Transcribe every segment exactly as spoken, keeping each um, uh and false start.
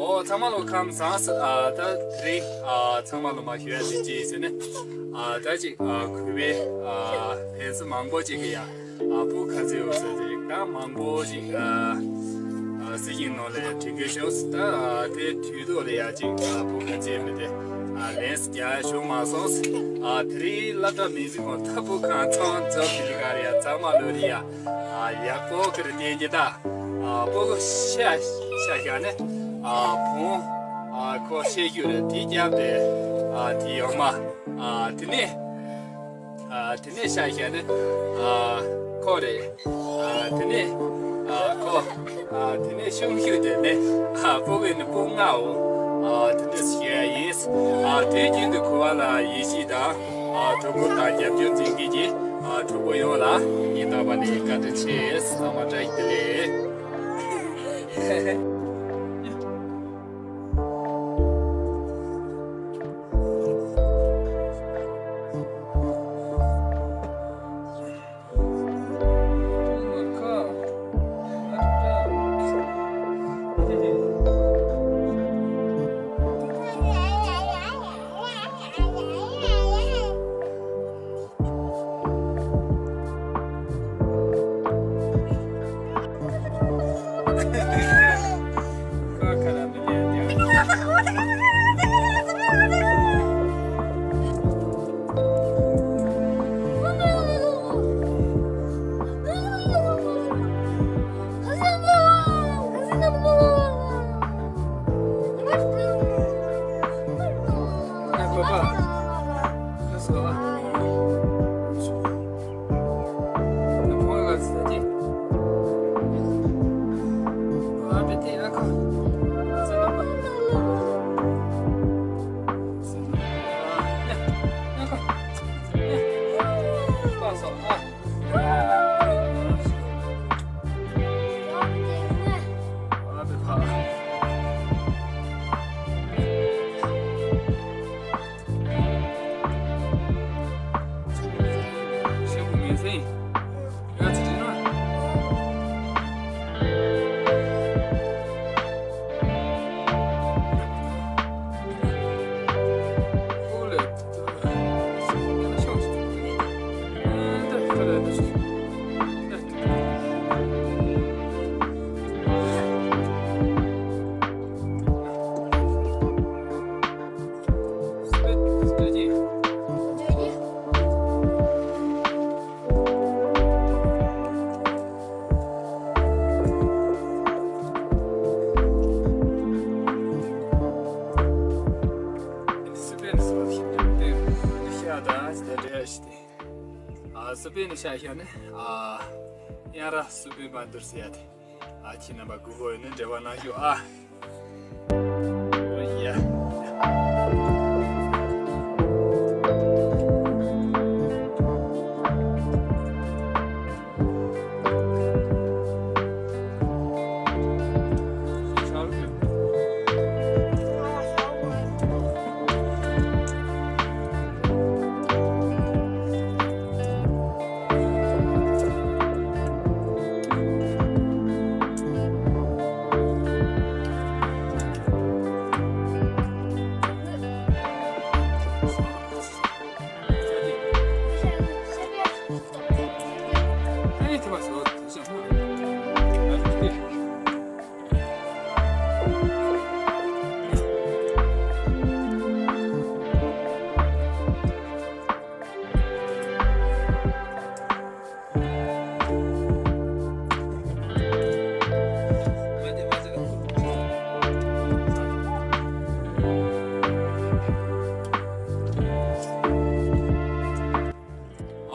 ཨོ་ཚང་མ་ལོ་ཁམས་བཟང་། ཨ་ད་དེ་རིང་ཨ་ཚང་མ་ལོ་མ་ཞུ་ཡ་དེ་ཅི་ཡིན་ཟེར་ན། ཨ་ད་ཅིག་ཨ་གུས་པའི་ཨ་ཕན་སེམས་མང་པོ་ཅིག་གིས་ཡ་ཨ་སྤུ་ག་ཚོད་ཡོད་ཟེར་ཅིག་ད་མང་པོ་ཅིག་ཨ་ཨ་སྲིད་ཞིང་ནང་ལ་དྲི་འགོད་ཞུས། ད་ཨ་དེ་དུས་ཐོག་ལ་ཡ་ཅིག་ཨ་སྤུ་ག་ཚོད་ཡོད་མེད་དེ་ཨ་ལན་རྒྱག་ཞུ་མ་སོང་། ཨ་དེ་རིང་སློབ་གྲྭ་མི་ཟིན་གོང་ད་སྤུ་གང་ཚང་ཚོ་དེ་རིང་ག་རེ་ཡ་ཚང་མ་ལོ་རེ་ཡ་ཨ་ཡག་པོ་ཁེར་བསྡད་ཀྱི་ད། ཨ་སྤུ་གུ་ཤ་ཤ་བཞག་ནས་ཨ་བུང་ཨ་ཁོ་ཤེས་རྒྱུ་རེད། དེ་རྒྱབ་དེ་ཨ་དེ་ཡོང་མ་ཨ་དེ་ནས་ཨ་དེ་ནས་ཤ་བཞག་ནས་ཨ་ཁོ་རེད། ཨ་དེ་ནས་ཨ་ཁོ་ཨ་དེ་ནས་ཤུང་ཤུ་དེ་ནས་ཨ་སྤུ་གུ་ནི་སྤུ་ལྔའོ། ཨ་དེ་འདྲ་ཞིག་ཡིན། ཨ་དུས་རྒྱུན་དུ་གུས་པ་ལ་ཡིད་ཆེས་དང་ཨ་གྲོགས་པོ་དང་རྒྱབ་སྐྱོར་མཛད་མཁན་གྱི་ཨ་གྲོགས་པོ་ཡོངས་ལ་སྙིང་ཐག་པ་ནས་བཀའ་དྲིན་ཆེ། ཚང་མ་བཀྲ་ཤིས་བདེ་ལེགས། ཨ་སི་པན་ནས་ཤར་ཤར་ནས་ཨ་དབྱངས་ར་སི་པན་པ་འདུར་ཟེར་ཡ་དེ། ཨ་ཁྱེད་རྣམ་པ་སྒུག་གི་ཡོད་ན་འབྲེལ་བ་གནང་ཤོག་ཨ། ཨོ་ཡ།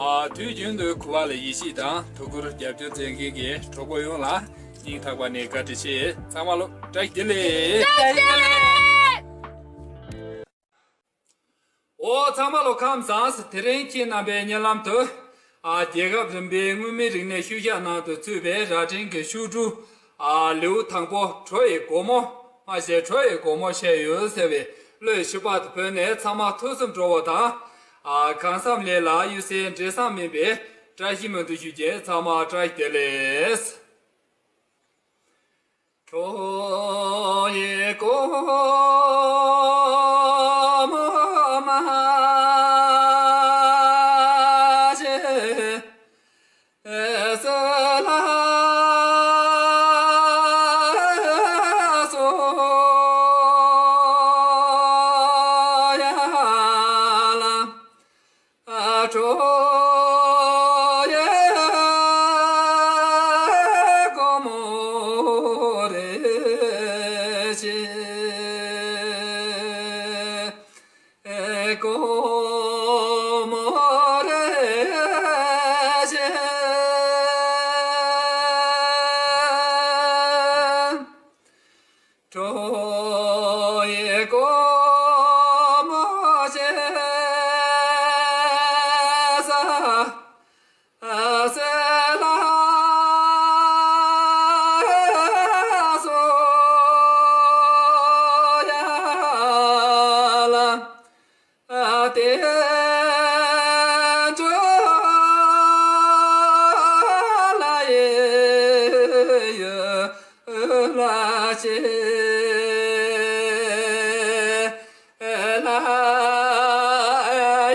ཨ་དུས་རྒྱུན་དུ་གུས་པ་ལ་ཡིད་ཆེས་དང་ཐུགས་ཁུར་རྒྱབ་སྐྱོར་མཛད་མཁན་གྱི་གྲོགས་པོ་ཡོངས་ལ་སྙིང་ཐག་པ་ནས་བཀའ་དྲིན་ཆེ། ཚང་མ་ལོ་བཀྲ་ཤིས་བདེ་ལེགས། བཀྲ་ཤིས་བདེ་ལེགས། ཨོ་ཚང་མ་ལོ་ཁམས་བཟང་། དེ་རིང་ཁྱེད་རྣམ་པའི་སྙན་ལམ་དུ་ཨ་རྒྱལ་ཁབ་རིམ་པའི་མངོན་མིན་རིག་གནས་ཤུལ་བཞག་ནང་དུ་ཚུད་པའི་རྭ་སྒྲེང་གི་ཤོག་དྲུག་ཨ་ལེའུ་དང་པོ་བྲོ་ཡི་སྒོ་མོ། སྨྲ་ཤེས་བྲོ་ཡི་སྒོ་མོ་བཤད་ཡོད་ཟེར་བའི་བློའི་ཤུགས་པ་དེ་བོས་ནས་ཚང་མ་ཐུགས་སེམས་སྤྲོ་བོ་དང་ཨ་གང་བསམ་ལས་ལ་གཡུལ་སའི་འབྲས་བཟང་སྨིན་པའི་བཀྲ་ཤིས་སྨོན་འདུན་ཞུ་རྒྱུ། ཚང་མ་བཀྲ་ཤིས་བདེ་ལེགས། བྲོ་ཡི་ སྒོ་མོ་མ་ཕྱེ་ས་ལ་སོ་ཡ་ལ། ཨ་ཁྲོ་ཡེ་སྒོ་མོ་རེ་ཕྱེ། སྒོ་མོ་རེ་ཕྱེ། ཁྲོ་ཡེ་སྒོ་མོ་ཕྱེ་ས་སེ་ལ་སོ་ཡ་ལ། ཏེ་ཇོ་ལ་ཡེ་ཡོ་ལ་ཤེ་ལ་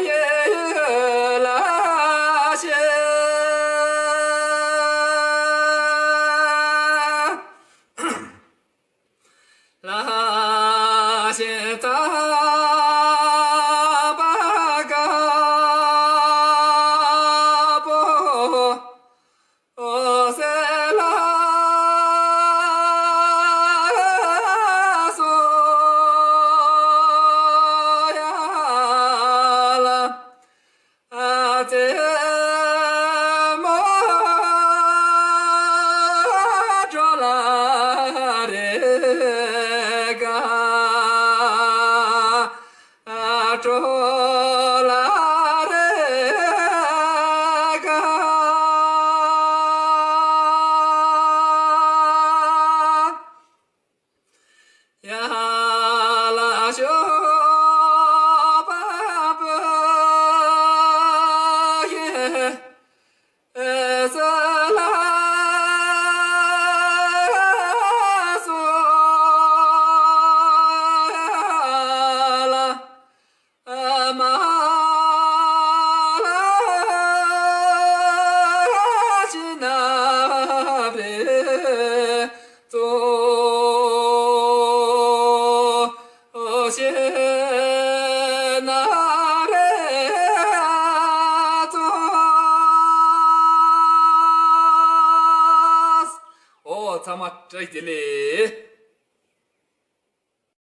ཡེ་ཡོ་ལ་ཤེ། ལ་ཤེ་ད་པ་ག་པོ་ཨོ་སེ་ལ་སོ་ཡ་ལ། ཨ་ཙེ་མོ་ཁྲོ་ལ་རེ་ག་ཨ་ཁྲོ་ལ་རེ་ག་ཡ་ལ་ཤོ་པ་པོ་ཡེ་ས་ལ་སོ་ཡ་ལ། མ་ལ་ཅི་ན་བེ་ཙོ་ཤེ་ན་རེ་ཙོ། ཨོ་ཚང་མ་བཀྲ་ཤིས་བདེ་ལེགས།